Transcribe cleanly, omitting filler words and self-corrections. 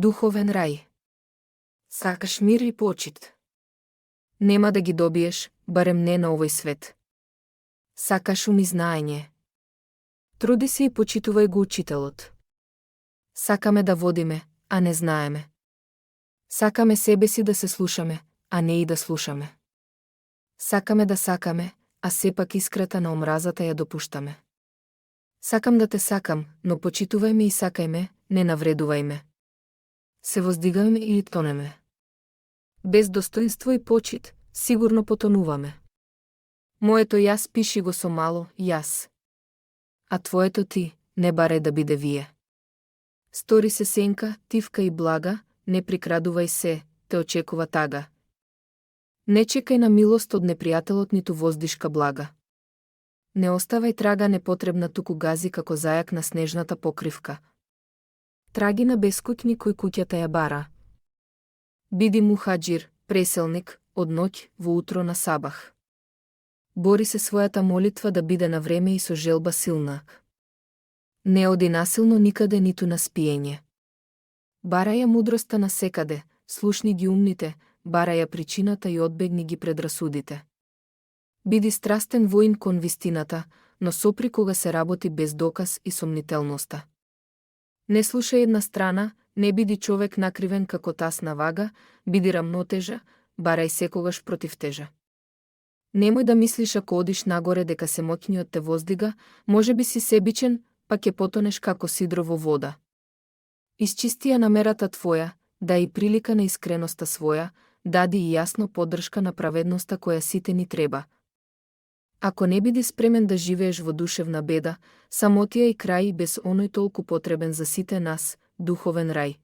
Духовен рај. Сакаш мир и почит. Нема да ги добиеш, барем не на овој свет. Сакаш ум и знаење. Труди се и почитувај го учителот. Сакаме да водиме, а не знаеме. Сакаме себе си да се слушаме, а не и да слушаме. Сакаме да сакаме, а сепак искрата на омразата ја допуштаме. Сакам да те сакам, но почитувај ме и сакај ме, не навредувај ме. Се воздигаме или тонеме. Без достоинство и почит, сигурно потонуваме. Моето јас пиши го со мало јас. А твоето ти, не барај да биде вие. Стори се сенка, тивка и блага, не прикрадувај се, те очекува тага. Не чекај на милост од непријателот ниту воздишка блага. Не оставај трага непотребна, туку гази како зајак на снежната покривка. Траги на бескуќни кој куќата ја бара. Биди мухаџир, преселник, од ноќ во утро на сабах. Бори се својата молитва да биде на време и со желба силна. Не оди насилно никаде ниту на спиење. Бараја мудроста на секаде, слушни ги умните, бараја причината и одбегни ги предрасудите. Биди страстен воин кон вистината, но сопри кога се работи без доказ и сомнителноста. Не слушај една страна, не биди човек накривен како тасна вага, биди рамнотежа, барај секогаш против тежа. Немој да мислиш ако одиш нагоре дека се моќниот те воздига, може би си себичен, па ќе потонеш како сидро во вода. Исчисти ја намерата твоја, да и прилика на искреноста своја, дади и јасно поддршка на праведноста која сите ни треба. Ако не биди спремен да живееш во душевна беда, самотија и крај без оној толку потребен за сите нас, духовен рај,